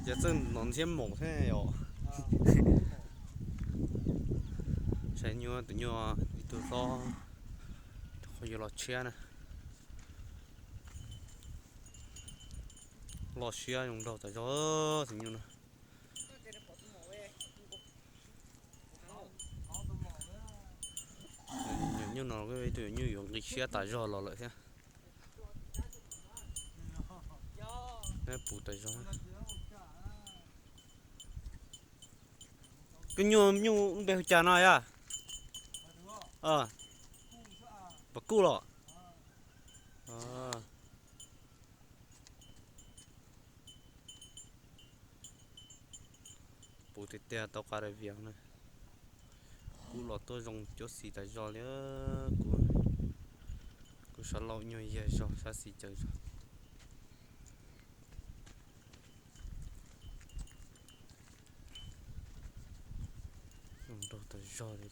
Ces txawj ntov ntxhiab maum thiab os. Saib nyuj, tus nyuj ib tug hlob, qhov yuav los tshiab na. Los siab zoo nraug tas zog tus nyuj no. Nyuam nyuj no ib tug nyuj yuav nqis siab tas zog los lawm thiab. Puv tas zog. Koj nyuj, nyuj lub npe hu cas no yom? Pas kuj los. Puv tiag tiag tau qas daim vias na. Kuj los tuaj zoo cuab xis tas zog li. Kuj, kuj sab laug nyuag yag zog sab xis caws zog. Zoo nraug tas zog li.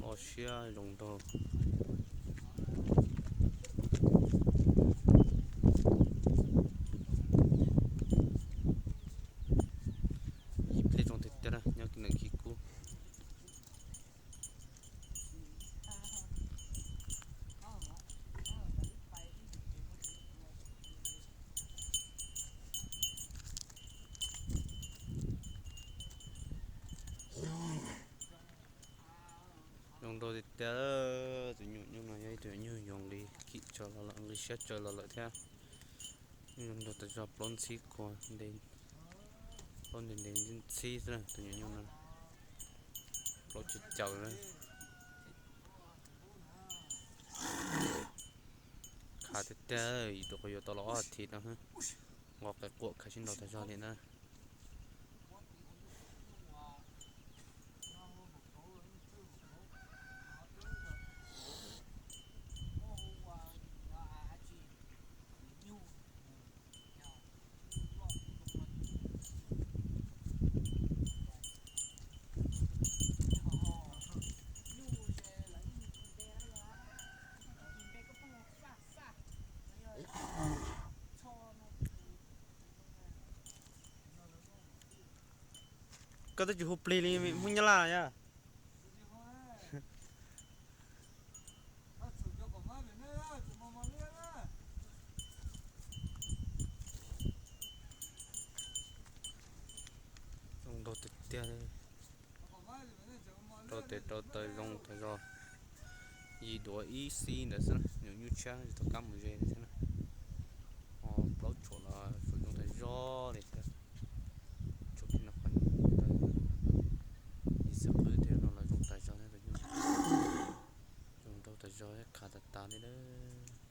Los siab zoo nraug. Ib pliag zoo tiag tiag na, nyob neeg khi kub. Zoo nraug tiag tiag. Tus nyuam nyuj no yog ib tug nyuj yuav nqis kim tsaws los lawm, nqis siab tsaws los lawm thiab. Zoo nraug tas zog, plaub ntxhib kua, plaub ntev ntev ntxhib xwb na tus nyuam nyuj no. Plaub caws caws na. Khav tiag tiag, yus tus qhov yuav tau los ob thiv no, nqos qe quam khav sib nraus tas zog li na. Koj twb tsis hu plig li Hmoob Nyab Laj yom. Zoo nraug tiag tiag. Rau tes rau taw zoo tas zog. Yim duav ib xib ntawd xwb, nyuam nyuj tshiab tsis tau kab mus ze li thiab na. Ho plaub tshuam los tshuam zoo tas zog li thiab. Tshuam kiag no qhov taw yim xwb qwb thiab no los zoo tas zog thiab tus nyuj. Zoo nraug tas zog thiab khav tas tas li lawm.